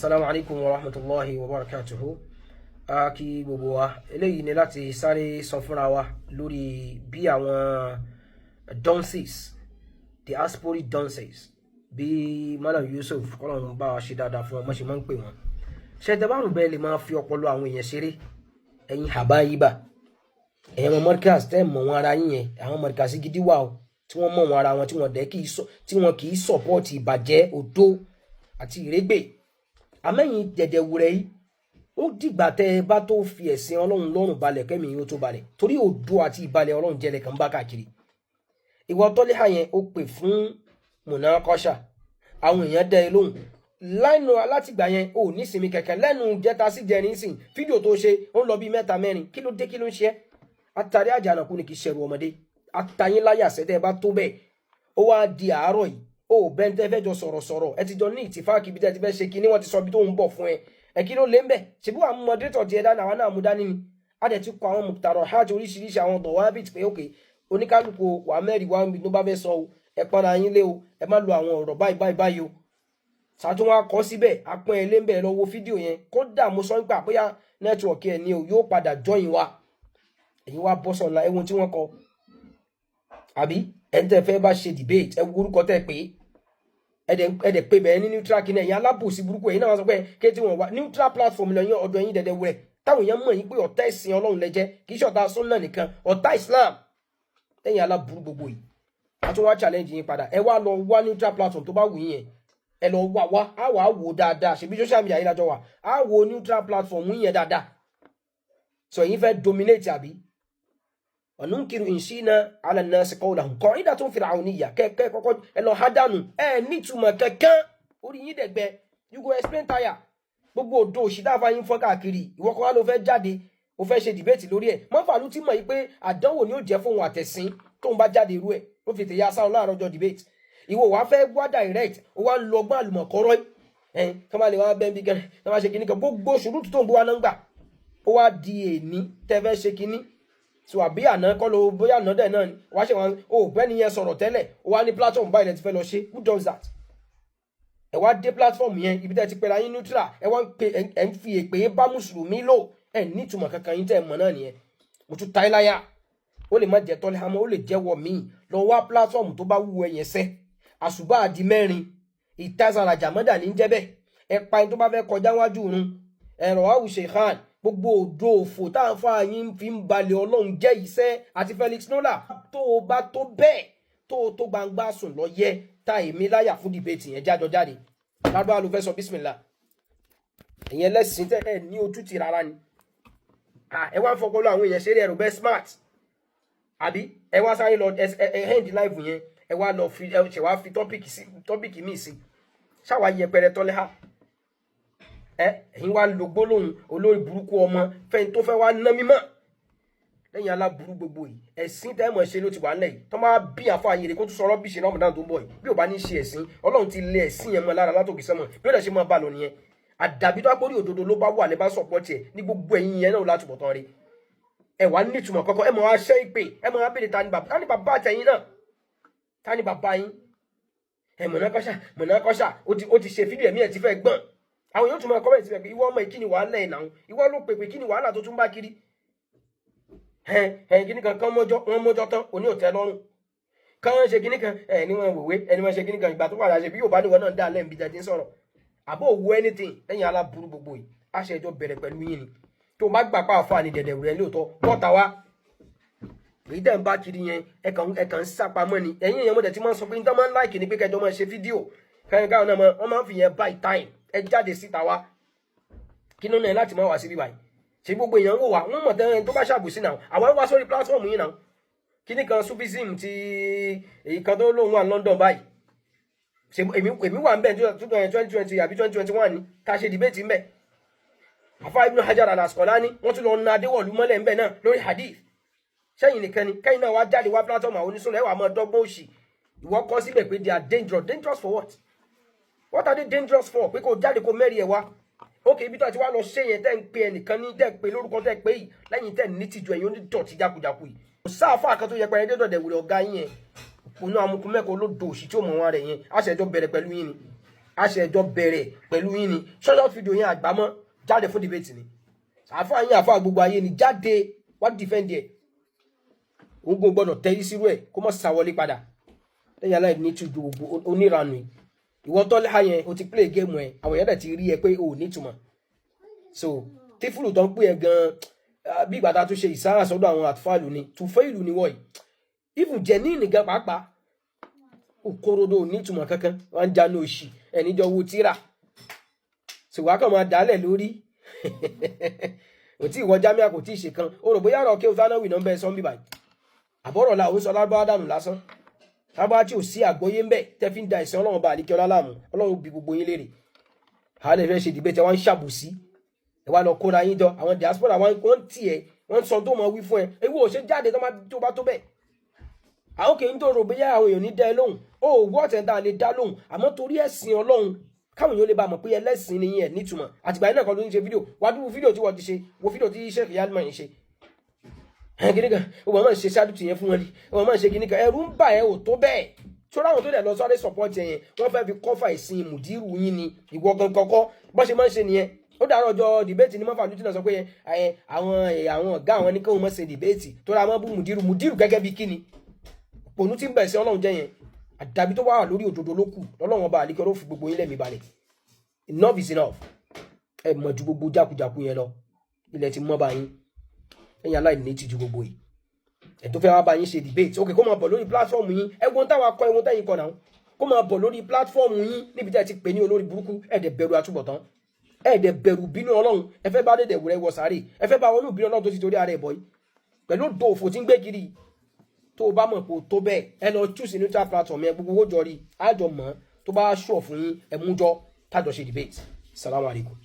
Assalamu alaikum wa rahmatulahi wa barakatuhu. A kí gbogbo wa. Eléyìí ni láti sáré sọ fúnra wa lórí bí àwọn dunces, diasporic dunces, bí Malam Yusuf, kọ́lọ́run bá wa ṣe dáadáa fún wọn, bọ́n ṣe máa ń pè wọ́n. Ṣe tẹ bá rò bẹ́ẹ̀ lè máa fi ọpọlọ àwọn èèyàn ṣeré? Ẹ̀yin habayiba, ẹ̀yin ọmọ Markaz tẹ́ mọ̀ wọn ara yín yẹn, àwọn Markaz gidi wà o, tí wọ́n mọ̀ wọn ara wọn, tí wọ́n dẹ́ kì í sọ, tí wọ́n kì í support ìbàjẹ́, òdo àti ìrégbè. Àmẹ́yìn dẹ̀dẹ̀wùrẹ́ yìí, ó dìgbà tẹ́ ẹ bá tó fi ẹ̀sìn Ọlọ́run lọ́rùn balẹ̀ kẹ́mi yín ó tó balẹ̀, torí òdo àti ìbalẹ̀ Ọlọ́run jẹ́lẹ̀ kan bá káàkiri. Ìwọ tọ́lẹ́hà yẹn, ó pè fún mùnàkọ́ṣà, àwọn èèyàn dẹ́ ẹ lóhùn lẹ́nu. Látìgbà yẹn, ò ní sinmi kẹ̀kẹ́ lẹ́nu. Jẹta sí jẹrin sìn, fídíò tó ṣe ó ń lọ bí mẹ́ta mẹ́rin. Kí ló dé? Kí ló ń ṣe é? Atari àjànàkú ni kì í ṣẹrù ọmọdé. Atayín láyà sẹ́tẹ́ bá tó bẹ́ẹ̀. Ó wá di àárọ̀ yìí, ó bẹ́ẹ̀ tẹ́ fẹ́ jọ sọ̀rọ̀ sọ̀rọ̀, ẹ ti jọ ní ìtìfáàkì bí tẹ́ ti fẹ́ ṣe kinní, wọ́n ti sọ bí tó ń bọ̀ fún ẹ. Ẹ kí ló lé ń bẹ̀? Ṣebí wàá mú moderator tiẹ̀ dání, àwa náà mú dání ni. A dẹ̀ ti kọ àwọn mùtàrọ̀ hajj oríṣiríṣi, àwọn dọ̀wábìt pé ok, oníkálukú wà mẹ́rin wá níbi tó bá fẹ́ sọ o, ẹ pọ́nra yín lé o, ẹ má lo àwọn ọ̀rọ̀ báyìí báyìí báyìí o. Ṣàtún wá kọ síbẹ̀, apọ́n ẹ lé ń bẹ̀. Lọ wo fídíò yẹn. Kódà mo sọ nípa bóyá network ẹ̀ ni o, yóò padà join wa. Ẹ̀yin wá bọ́ sọ̀la ẹ̀wọ̀n tí wọ́n kọ, àbí ẹ̀ ń tẹ́ fẹ́ bá ṣe debate, ẹ wo orúkọ tẹ́ pé ẹ̀dẹ̀ pé bẹ́ẹ̀ ní neutral kìíní. Ẹ̀yin alábòsí burúkú, ẹ̀yin náà wọ́n sọ pé kí tí wọ́n wá neutral platform lẹ́yìn ọ̀dọ̀ ẹ̀yin dẹ̀dẹ̀ wẹ̀, táwọn èèyàn mọ̀ yín pé ọ̀tá ẹ̀sìn Ọlọ́run lẹ́jẹ́, kì í ṣe ọ̀tá súnà nìkan, ọ̀tá Islam lẹ́yìn aláburú gbogbo yìí. A tún wá challenge yín padà. Ẹ wá lọ wá neutral platform tó bá wù yín yẹn, ẹ lọ wá wá, á wàá wò dáadáa. Ṣèbí social media yìí lájọ wà, á wo neutral platform yín yẹn dáadáa. Sọ yín fẹ́ dominate, àbí? Ọ̀nùnkiri ìṣínà ala nasi qawlahum qa'idatun fir'auniyya. Kẹ́kẹ́ kọ́kọ́ ẹ lọ hádànù. Ẹ nítumọ̀ kankan, orí yín dẹ̀gbẹ́. You go explain tire. Gbogbo òdo òṣì tá a fa yín fọ́n káàkiri, ìwọ kan wá ló fẹ́ jáde, ó fẹ́ ṣe debate lórí ẹ̀. Mọ́fàlú tí mọ̀ yìí pé àdánwò ni ó jẹ́ fóun àtẹ̀sín tóun bá jáde irú ẹ̀, ó fi tèyà sáwọn láàárọ̀ ọjọ́ debate. Ìwọ wàá fẹ́ wá direct, ó wá ń lo ọgbọ́n àlùmọ̀kọ́rọ́ ẹ̀ kí wọ́n lè wá bẹ́ẹ̀ bí gan, kí wọ́n ṣe kinní kan. Gbogbo ṣùrùtù tó ń bó wa náà ń gbà, ó wá di èní tẹ́ fẹ́ ṣe kinní so, àbí àná kọ́ ló, bóyá àná dẹ̀ náà ni wàá ṣe wọn. Ó bẹ́ẹ̀ ni yẹn sọ̀rọ̀ tẹ́lẹ̀, ó wá ní platform báyìí lẹ ti fẹ́ lọ ṣe. Who does that? Ẹ wá dé platform yẹn, ibi tẹ́ ti pẹ̀lú ayé neutral, ẹ wá ń pe, ẹ ń fi èpè bá mùsùlùmí lò. Ẹ nítumọ̀ kankan yín tẹ́ ẹ mọ̀ náà nìyẹn. Mo tún ta ẹ láyà, ó lè má jẹ́ tọ́lẹ̀ àmọ́ ó lè jẹ́wọ́ míì. Lọ wá platform tó bá wù ẹ yẹn sẹ́. Àṣùbà di mẹ́rin, ìtazàràjà mọ́dà ní jẹ́ bẹ́ẹ̀. Ẹ pa ẹni tó bá fẹ́ kọjá wájú run ẹ̀rọ àwùṣe khan. Gbogbo òdo òfò tá à ń fa yín fi ń balẹ̀ Ọlọ́run jẹ́ iṣẹ́ àti Felix Nola. Tó o bá tó bẹ́ẹ̀, tó o tó gbangba sùn lọ yẹ, ta èmi láyà fún debate yẹn. Jájọ jáde lábá ló fẹ́ sọ bísímìlà. Ẹ̀yin ẹlẹ́sìn tẹ́ ẹ ní ojú ti rárá ni. Ẹ wá ń fọpọlọ àwọn èèyàn ṣeré, ẹrù bẹ́ẹ̀ smart, àbí? Ẹ wá sáré lọ, ẹ end live yẹn, ẹ wá lọ fi ẹ ṣe wá fi topic sí topic míì sí, ṣáwa yẹpẹrẹ tọ́lẹ́ ha. Ẹ ẹ̀yin wá lo gbólóhùn olórí burúkú ọmọ fẹ́ni tó fẹ́ wá ná mímọ́ lẹ́yìn aláburú gbogbo yìí. Ẹ̀sìn tẹ́ mọ̀ ṣe ló ti wà nílẹ̀ yìí. Tó máa bí àfa yìí kó tún sọ rubbish náà tó ń bọ̀ yìí, bí ò bá ní ṣe ẹ̀sìn, Ọlọ́run ti lé ẹ̀sìn yẹn mọ́ lára látòkè sẹ́mọ̀. Bí ó dẹ̀ ṣe máa bá lọ nìyẹn. Àdàbí tó bá pórí òdodo ló bá wà lẹ́ bá support ẹ̀ ní gbogbo ẹ̀yìn yẹn náà látúbọ̀ tán rí. Ẹ wà nítumọ̀ kọ́kọ́, ẹ mọ̀ wá ṣẹ́ ìpè, ẹ mọ̀ wá béèrè ta ni bàbá, ta ni bàbá àtẹ̀yìn náà, ta ni bàbá yín? Ẹ mọ̀nàkọ́ṣà mọ̀nàkọ́ṣà, ó ti ṣe fídíò, ẹ̀mí ẹ̀ ti fẹ́ gbọ̀n. Àwọn yóò tún máa comment síbẹ̀ pé ìwọ ọmọ yìí, kí ni wàhálà ẹ̀ náà? Ìwọ ló pèpè, kí ni wàhálà tó tún bá kiri? Ẹ ẹ kíní kan kan mọ́jọ́ wọ́n mọ́jọ́ tán òní ò tẹ́ lọ́rùn kán ṣe kíní kan, ẹ ní wọn wòwe, ẹni wọn ṣe kíní kan. Ìgbà tó wà láṣẹ bí yóò bá níwọ náà dá lẹ́ǹbí tẹ́ ti ń sọ̀rọ̀ àbó òwú anything. Lẹ́yìn aláburú gbogbo yìí, àṣẹ ìjọ bẹ̀rẹ̀ pẹ̀lú yín ni. Tó bá gbà pa àfa ni dẹ̀dẹ̀ rẹ̀ lóòótọ́, bọ́ta wá. Èyí tẹ̀ ń bá kiri yẹn, ẹ kàn ń sápamọ́ ni. Ẹ̀yin èèyàn, mo dẹ̀ ti máa ń sọ pé níta máa ń like ni pé kẹjọ máa ṣe fídíò kẹrin káwọn náà wọ́n máa ń fi yẹn buy time. Ẹ jáde síta wá. Kí ló náà láti máa wá síbí báyìí? Ṣé gbogbo èèyàn ń wò wá? Wọ́n mọ̀ tẹ́lẹ̀ tó bá ṣàbòsí náà, àwọn wá sórí platform yìí náà. Kíní kan Sufism ti èyí kan tó lóun wà London báyìí, ṣe èmi wà ń bẹ̀ 2020 àbí 2021 ni ká ṣe debate ń bẹ̀. Àfa Ibn Hajar al-Asqalani, wọ́n tún lọ na Adéwọ̀lú mọ́lẹ̀ ń bẹ̀ náà lórí hadith. Sẹ́yìn nìkan ni kẹ́yìn náà wá jáde wá platform àwọn oníṣòwò, ẹ̀ wà máa dọ́gbọ́n òṣì. Ìwọ kọ́ síbẹ̀ pé they are dangerous. Dangerous for what? What are they dangerous for? Pé kó jáde, kó mẹ́rin ẹ̀ wá. Ok, ibi tó ti wá lọ ṣe yẹn, tẹ́ ń pe ẹnìkan ní, tẹ́ ń pe lórúkọ tẹ́ ń pe yìí lẹ́yìn, tẹ́ ń ní tìjú, ẹ̀yìn onídọ̀tí jákujàku yìí. Kò sáàfà kan tó yẹ pé ẹdẹ́dọ̀ dẹ̀ wùrẹ̀ ọ̀gá yín yẹn, òpònú amukun mẹ́kọ̀ọ́ ló do òṣì tí ó mọ̀ wọn rẹ̀ yẹn. Àṣẹjọ bẹ̀rẹ̀ pẹ̀lú yín ni. A ṣe ẹjọ́ bẹ̀rẹ̀ pẹ̀lú yín ni. Short video yẹn àgbámọ́ jáde fún debate ni. Àáfàá yín, àáfàá gbogbo ayé ni, jáde wá defend ẹ̀. Òun kò gbọ́dọ̀ tẹ́rí sírú ẹ̀ kó mọ̀ sáwọlé padà lẹ́yìn aláìní tí gbogbo oníranù. Ìwọ tọ́lá yẹn, o ti play game ẹ̀, àwọn èèyàn dẹ̀ ti rí ẹ pé o ò nítumọ̀. So tífùlù tó ń pè ẹ gan bí ìgbà tá a tún ṣe ìsára sọ́dọ̀ àwọn àtúfàlù ni, tùfẹ́ ìlú ni wọ̀nyí. Even jẹ̀ní nìgan pàápàá òkòròdò ò nítumọ̀ kankan. Wọ́n ń jánu òṣì ẹ̀níjọ wo tíra ṣùgbọ́n kàn máa dálẹ̀ lórí. Kò tí ìwọ jámíà, kò tí ì ṣe kan. O rò bóyá ọ̀rọ̀ kí o sánáwì náà ń bẹ sọ́n bíbáyìí. Àbọ̀rọ̀ la òun sọ lágbára dànù lásán, lágbára tí ò sí àgbọ́yé ń bẹ̀ tẹ́ fi ń da ìsìn Ọlọ́run bá àlíkẹ́ ọlá láàmú. Ọlọ́run bí gbogbo yín léèrè. Àwọn ẹ̀fẹ́ ṣe dìbẹ́ tẹ wọ́n ń ṣàbòsí. Ẹ wá lọ kóra yín jọ, àwọn diaspora wọ́n ń tì ẹ́, wọ́n ń sọ tó mọ wí fún ẹ. Ewu ò ṣe jáde tó bá tó bẹ́ẹ̀. Àwọn kì í tó rò bóyá àwọn èèyàn ní dá ẹ lóhùn. Ó wọ́ ọ̀tẹ̀ tá a lè dá lóhùn, àmọ́ torí ẹ̀sìn Ọlọ́run, káwọn èèyàn lè bá mọ̀ pé ẹlẹ́sìn ni yẹn nítumọ̀. Àtìgbà yẹn náà kan ló ń ṣe fídíò. Wá dúró fídíò tí wọ́n ti ṣe, wo fídíò tí Sheikh Yalman ń ṣe kíní kan. Wọ́n máa ń ṣe ṣáàdù tìyẹn fún wọn ni wọ́n máa ń ṣe kíní kan. Ẹ̀rù ń bà ẹ́, ò tó bẹ́ẹ̀. Sọ́dọ̀ àwọn tó dẹ̀ lọ sáré support yẹn, wọ́n fẹ́ fi cover ìsìn mùdírù yín ni. Ìwọ gan kọ́kọ́ bọ́n ṣe máa ń ṣe nìyẹn. Ó dàrọ́ ọjọ́ debate ní mọ́fà lùtì náà sọ pé àwọn ọ̀gá àwọn ní kí wọ́n má ṣe debate tó ra mọ́ bú mùdírù. Mùdírù gẹ́gẹ́ bí kíni? Òpònú tí ń bẹ̀ sí Ọlọ́run jẹ́ yẹn. Àdàbí tó wà lórí òdodo ló kù. Lọ́lọ́run ọba àlíkẹ́ ló fi gbogbo yín lẹ́mìí balẹ̀. Enough is enough. Ẹ mọ̀ ju gbogbo jákujàku yẹn lọ. Ilẹ̀ ti mọ́ bá yín, ẹ̀yin aláìní ti ju gbogbo yìí. Ẹ̀ tó fẹ́ wá bá yín ṣe debate, ok, kó máa bọ̀ lórí platform yín. Ẹ̀wọ̀n táwa kọ, ẹ̀wọ̀n tẹ́yìn kọ náà, kó máa bọ̀ lórí platform yín níbi tí ẹ ti pè ní olórí burúkú. Ẹ̀ dẹ̀ bẹ̀rù àtúbọ̀tán, ẹ̀ dẹ̀ bẹ̀rù bínú Ọlọ́run. Ẹ fẹ́ bá dédé wúrẹ́ wọ sáré, ẹ fẹ́ bá wọnú bínú Ọlọ́run tó ti torí ara ẹ̀ bọ̀ yìí pẹ̀lú òdo òfò tí ń gbé kiri. Tó o bá mọ̀ pé o tó bẹ́ẹ̀, ẹ lọ choose neutral platform yẹn. Gbogbo owó jọ rí àjọ mọ́. Tó bá ṣọ̀ fún yín, ẹ mú jọ tájọ ṣe debate. Salamu alaykum.